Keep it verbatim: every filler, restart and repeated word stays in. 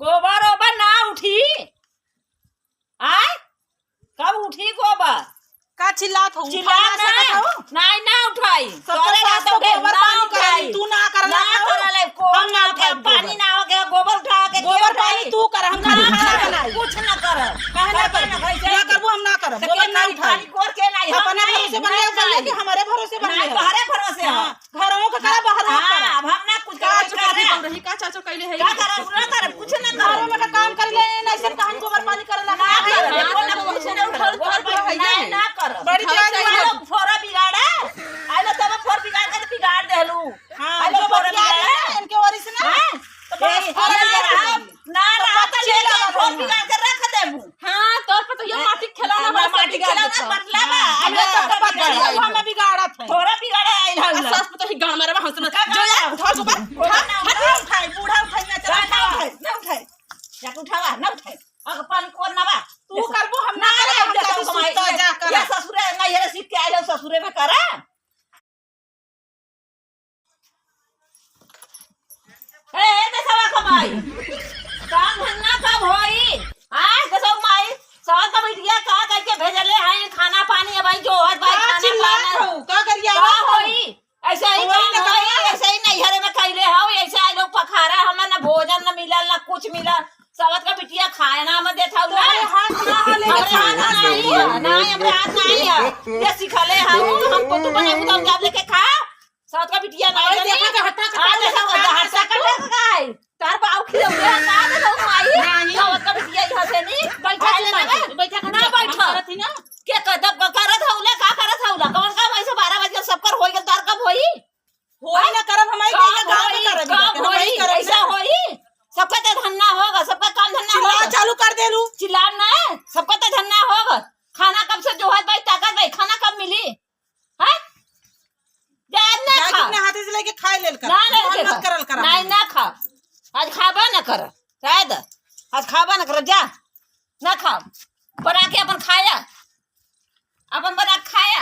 गोबर ओबर ना उठी। आय? कब उठी गोबर? का चिल्लात हो? चिल्ला उठा ना ना। सकत हो? नाहीं, ना उठाई। सब तोरे तो सास रहते तो गोबर ना पानी उठाई। करली, तू ना करला ना हो? करले, को हम ना ना उठाई उठाई, पानी गोबर। ना हो गया, गोबर उठा के गोबर के पानी उठाई? तू कर, हम ना खाना खाना कर, बनाई। कुछ ना कर। काहे ना करबू? ना करबू, हम ना करब। तो गोबर के ना नहीं उठाई। पानी कोर के नहीं, हम अपने नहीं, भरोसे बनले नहीं, हो, बनले नहीं। कि हमारे भरोसे बनले नहीं, हो? तोहरे भरोसे हो। हाँ। घरों के करा, बाहरों के हाँ, करा। अब हम ना कुछ का करबे चुप रही करे। बोल रही, का चाचो कैले है? का करब, ना करब, कुछ ना करब। घरों में का काम कर ले, ना ऐसे कहानी गोबर पानी करे ला। ना करब, हाँ, बोल ना, तो कुछ ना करब, उठा, उठा, गोबर पानी भैया नहीं, है। ना करब। बड़ी उठा, जान उठा, मारो। फोरा बिगाड़ा, आइलो तब फोर बिगाड़ के बिगाड़ देलू। हाँ, आइलो जो फोरा बतिया बिगाड़ा। रहे हैं, इनके ओर से ना। हाँ? तो बस ए, फोरा ए, बिगाड़ा। ना तो रहा तो बच्चे लेके लगा फोर रहे हैं। बिगाड़ के रख देबू। हाँ, तोर पे तो ये हाँ, माटी खिलौना हाँ, वाला माटी सब खिलौना बिगाड़ देता। बटला बा। हाँ, अरे हाँ, तो बच्चा बिगाड़ हुआ देता। हमें बिगाड़त है। थोड़ा बिगाड़े आइल हौला। सास पतोह ही गाड़ मारे बा, हंसना। का जो या, गाड़? उठाओ, उठाओ, उठाओ, उठाओ, ना उठाई, बूढ़ा उठाई, ना चला, ना उठाई। उठाई, ना उठाई। जाके उठावा, ना उठाई। अगर पानी कोर ना बा। तू करबो, हम ना ना करब, करब, हम जाके जाके सुता, सुता, जा, जा, करा। या ससुरे, ना ये सीख के आइल हौ, ससुरे में करा। ए, ए, देसवा क माई, काम धंधा कब होई? आय, देसवा क माई, सवा क बिटिया का कह के भेजले हैं, खाना पानी, अब आई जो होत भाई, का खाना चिल्लात पाना। हो? का गरियावत का हो? होई? ऐसे ही वही काम ना होई, कहा। ऐसे ही नैहरे में कैले हो, ऐसे आई लोग पखारा, हमें ना भोजन ना मिलल, ना कुछ मिलल। सवत का बिटिया खाए ना, हम देत हऊ ना। तोहरे हाथ ना हले। हमरे हाथ ना आई है, ना, हमरे हाथ ना आई है। ये सिखले हऊ, हम पोतू बने, हम जाब लेके खा। सवत का बिटिया ना अरे आई देखा जानी। के हट्टा कट्टा आज देखा देखा हट्टा कट्टा का है। तार बाऊ खिलौने का दे दो माई। नहीं। सवत का बिटिया यहाँ से नहीं। बैठा आई से ना ना। बैठा ना करती बैठा। करती ना। के कदम का करत हौला, का करत हौला? कौन काम ऐसे बारह बजे सबकर होई गल, तार कब होई? होई ना करब, हम आई कब कहिया गाँव में होई? करब, कब हम आई होई? करब ऐसा ना। होई? सबका तो धन्ना होगा, सबका काम धन्ना चिल्ला होगा। चालू कर देलू। चिल्ला ना, सबका तो धन्ना होगा। खाना कब से जो है भाई, ताकत भाई, खाना कब मिली? हैं? जा ना जाके खा। अपने हाथे से लेके खाए लेल कर। ना, ना, मन देखा। मत करल कर। नहीं, ना खा। आज खाबा ना कर। रह दे। आज खाबा ना कर, जा। ना खा। बना के अपन खाया। अपन बना के खाया।